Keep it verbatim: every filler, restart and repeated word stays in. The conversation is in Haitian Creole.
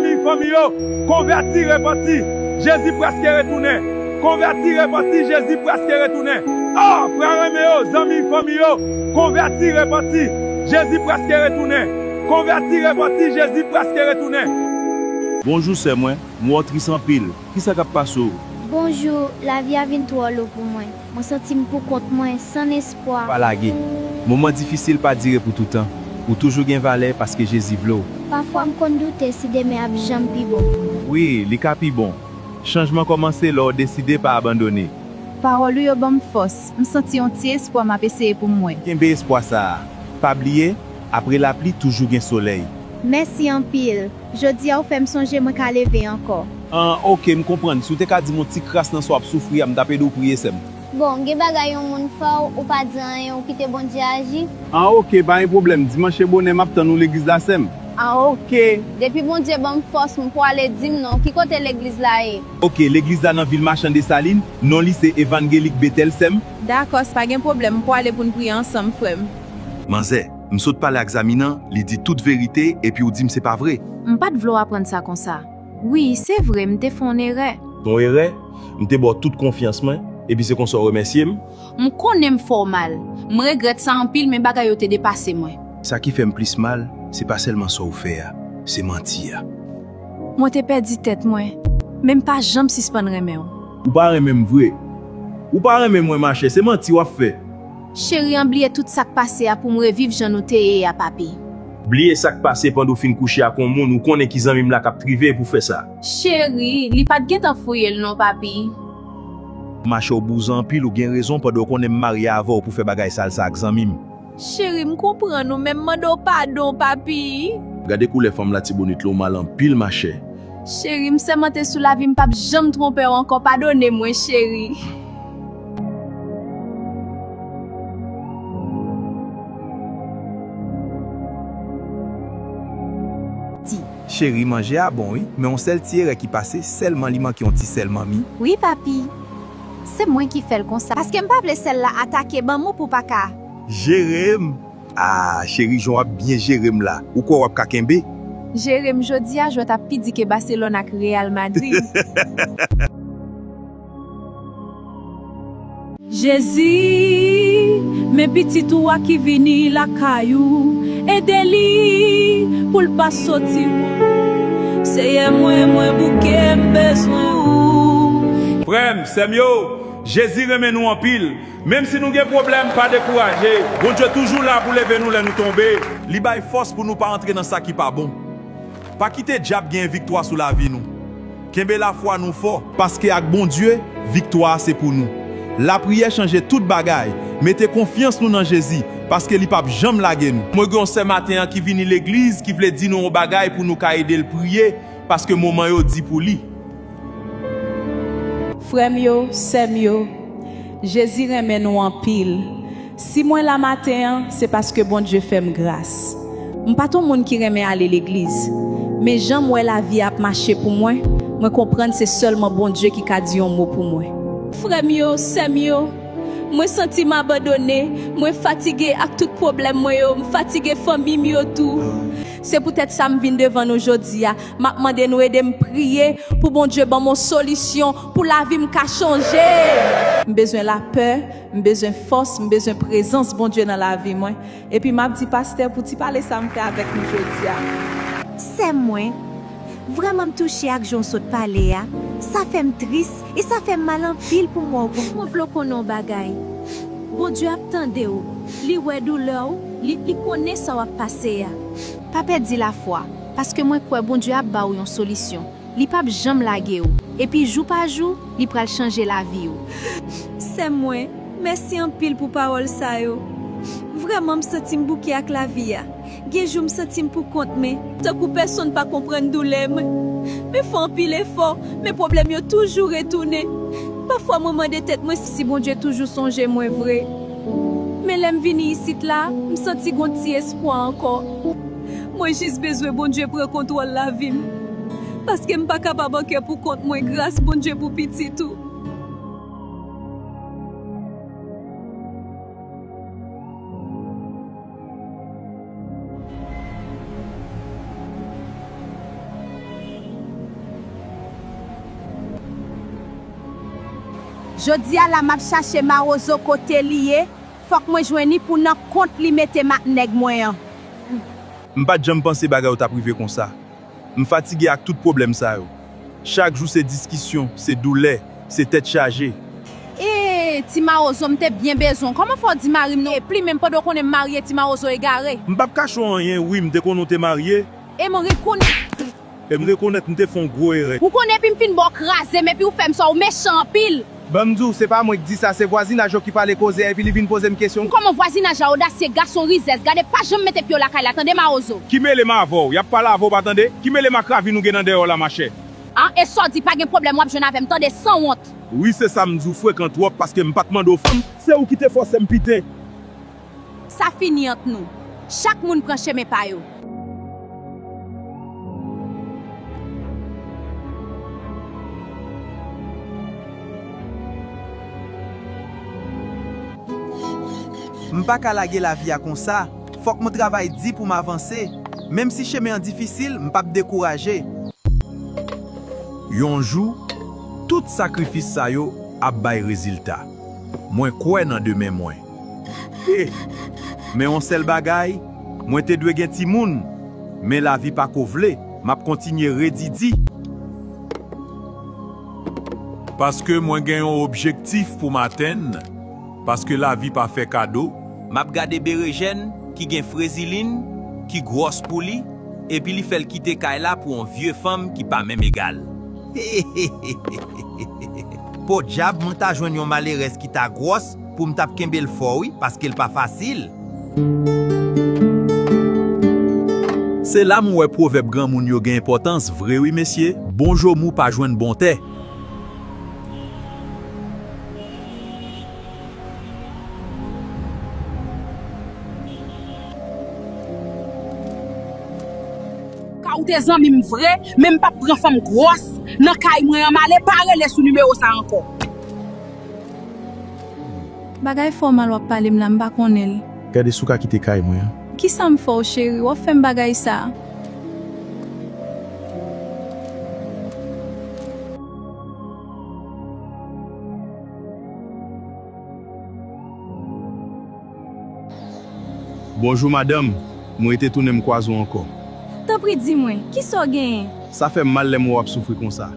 Zanmi, fanmi yo, konvèti, repanti, Jezi prèske retounen. Konvèti, repanti, Jezi prèske retounen. O, frè renmen yo, zanmi, fanmi yo, konvèti, repanti, Jezi prèske retounen. Konvèti, repanti, Jezi prèske retounen. Bonjou, sè mwen. M wè w tris anpil. Kisa k ap pase w? Bonjou, lavi a vin twò lou pou mwen. Mwen santi m poukont mwen, san espwa. Pa lage. Moman difisil pa dire pou toutan. Ou toujou gen valè paske Jezi vle w. Pafwa m konn doute si demen ap janm pi bon pou mwen. Wi, li ka pi bon. Chanjman kòmanse lè w deside pa abandone. Pawòl ou yo ban m fòs. M santi yon ti espwa m ap eseye pou m wè. Kenbe espwa sa a. Pa bliye, apre lapli, toujou gen solèy. Mèsi anpil. Jodi a ou fè m sonje mwen ka leve ankò. An, oke, m konprann. Si w te ka di m yon ti kras nan sa w ap soufri a, m t ap ede w priye, sè m. Bon, gen bagay yon moun fè w, ou pa di anyen, ou kite Bondye aji? An, oke, pa gen pwoblèm. Dimanch e bonè, m ap tann ou legliz la, sè m. An, oke. Depi Bondye ban m fòs, m pwale di m non. Ki kote legliz la ye? Oke, legliz la nan vil Machan Desalin. Non li se Evangelik Betèl, sè m. Dakò, pa gen pwoblèm. M pwale pou n priye ansanm, frè m. Manzè, m sot pale ak Zamina, li di tout verite, epi w di m se pa vre. M pa t vle w aprann sa konsa. Wi, se vre, m te fè yon erè. Yon erè? M te ba w tout konfyans mwen, epi se konsa w remèsye m? M konnen m fè w mal. M regrèt sa anpil, men bagay yo te depase mwen. Sa ki fè m plis mal, se pa sèlman sa w fè a, se manti a. Mwen te pèdi tèt mwen, men m pa janm sispann renmen w. Ou pa renmen m vre. Ou pa renmen mwen, machè, se manti w ap fè. Cheri an, bliye tout sa k pase a pou m reviv jan nou te ye a, papi. Bliye sa k pase pandan w fin kouche ak yon moun ou konnen ki zanmi m la k ap trive pou fè sa. Cheri, li pa t gentan fouye l non, papi. Machè, w bouzan anpil, ou gen rezon pandan w konnen m marye avè w pou fè bagay sal sa ak zanmi m. Cheri, m konprann ou, men m mande w padon, papi. Gade koulè fanm Latibonit la, ou mal anpil, machè. Cheri, m sèmante sou lavi m p ap janm twonpe w ankò. Padone mwen, cheri. Di. Cheri, manje a bon wi, men yon sèl ti erè ki pase, sèlman li manke yon ti sèl manmi. Wi, papi. Se mwen ki fè l konsa. Paske m pa vle sèl la atake, ban m ou pou w pa ka. Jere m. Ah, cheri, jan w ap byen jere m la. Ou kwè w ap ka kenbe? Jere m jodi a, jwèt ap pi di ke Barcelone ak Real Madrid. Jezi, men pitit ou a ki vini lakay ou, ede li pou l pa soti. Seyè mwen, mwen bouke, m bezwen ou. Frè m, sè m yo, Jezi renmen nou anpil. Menm si nou gen pwoblèm, pa dekouraje. Bondye toujou la pou leve nou lè nou tonbe. Li bay fòs pou nou pa antre nan sa ki pa bon. Pa kite dyab gen viktwa sou lavi nou. Kenbe lafwa nou fò, paske ak Bondye, viktwa a se pou nou. Lapriyè chanje tout bagay. Mete konfyans nou nan Jezi, paske li p ap janm lage nou. Mwen gen yon sè maten an ki vini legliz, ki vle di nou yon bagay pou nou ka ede l priye, paske moman yo di pou li. Frè m yo, sè m yo, Jezi renmen nou anpil. Si mwen la maten an, se paske Bondye fè m gras. M pa t yon moun ki renmen ale legliz, men jan m wè lavi a ap mache pou mwen, mwen konprann se sèlman Bondye ki ka di yon mo pou mwen. Frè m yo, sè m yo, mwen santi m abandone, mwen fatige ak tout pwoblèm mwen yo, m fatige fanmi m yo tou. Se poutèt sa m vin devan nou jodi a. M ap mande nou ede m priye pou Bondye ban m yon solisyon, pou lavi m ka chanje. M bezwen lapè, m bezwen fòs, m bezwen prezans Bondye nan lavi mwen. Epi m ap di pastè pou ti pale sa m fè avèk nou jodi a. Sè mwen, vrèman m touche ak jan w sot pale a. Sa fè m tris e sa fè m mal anpil pou m wè w konsa. Mwen vle w konnen yon bagay. Bondye ap tande w. Li wè doulè w, li, li konnen sa w ap pase a. Pa pèdi lafwa, paske mwen kwè Bondye ap ba w yon solisyon. Li p ap janm lage w. Epi jou pa jou, li pral chanje lavi w. Sè mwen, mèsi anpil pou pawòl sa yo. Vrèman, m santi m bouke ak lavi a. Gen jou m santi m poukont mwen, tankou pèsonn pa konprann doulè mwen. Mwen fè anpil efò, men pwoblèm yo toujou retounen. Pafwa mwen mande tèt mwen si Bondye toujou sonje mwen vre. Men lè m vini isit la, m santi gon ti espwa ankò. Mwen jis bezwen Bondye pran kontwòl lavi m. Paske m pa kapab ankò poukont mwen, gras Bondye pou pitit ou. Jodi a la m ap chache mawozo kote li ye, fòk mwen jwenn li pou nan kont li mete m ak nèg mwen an. M pa t janm panse bagay yo t ap rive konsa. M fatige ak tout pwoblèm sa yo. Chak jou se diskisyon, se doulè, se tèt chaje. Ee, ti mawozo, m te byen bezwen w. Kòman fè w di mari m non? E pli menm pandan w konnen m marye, ti mawozo egare. M p ap kache w anyen, wi, m te konnen w te marye. E m rekonèt. E m rekonèt m te fè yon gwo erè. Ou konnen epi m fin ba w kraze m, epi ou fè m sa, ou mechan anpil. Ban m di w, se pa mwen k di sa, se vwazinaj yo ki pale koze a, epi li vin poze m kesyon. Kòman vwazinaj la odasye, gason rizèz, gade pa janm mete pye w lakay la, tande mawozo. Ki mele m avè w, y ap pale avè w pa tande? Ki mele m ak ravin ou gen nan dèyè w la, machè? A, e sa w di pa gen pwoblèm w ap jwenn avè m, tande, sanwont. Wi, se sa m di w, frekan twòp, paske m pa t mande w fanm, se ou ki te fòse m piten. Sa fini ant nou. Chak moun pran chemen pa yo. M pa ka lage lavi a konsa. Fòk mwen travay di pou m avanse. Menm si chemen an difisil, m p ap dekouraje. Yon jou, tout sakrifis sa yo ap bay rezilta. Mwen kwè nan demen mwen. E, men yon sèl bagay, mwen te dwe gen timoun, men lavi pa ko vle, m ap kontinye redi di. Paske mwen gen yon objektif pou m atenn, paske lavi pa fè kado. M ap gade berejèn ki gen frezilin, ki gwòs pou li, epi li fè l kite kay la pou yon vye fanm ki pa menm egal. Podyab, mwen ta jwenn yon malerèz ki ta gwòs pou m t ap kenbe l fò wi, paske l pa fasil. Se la m wè pwovèb granmoun yo gen enpòtans vre wi mesye, bon jomou pa jwenn bon tè. Ka ou te zanmi m vre, men m p ap pran fanm gwòs nan kay mwen an, m ale, pa rele sou nimewo sa ankò. Bagay fòmal w ap pale m la, m pa konnen l. Gade si w ka kite kay mwen an. Kisa m fè w, cheri? W ap fè m bagay sa a? Bonjou, madanm. Mwen rete tounen m kwaze w ankò. Tanpri, di mwen, kisa w genyen? Sa fè m mal lè m wè w ap soufri konsa.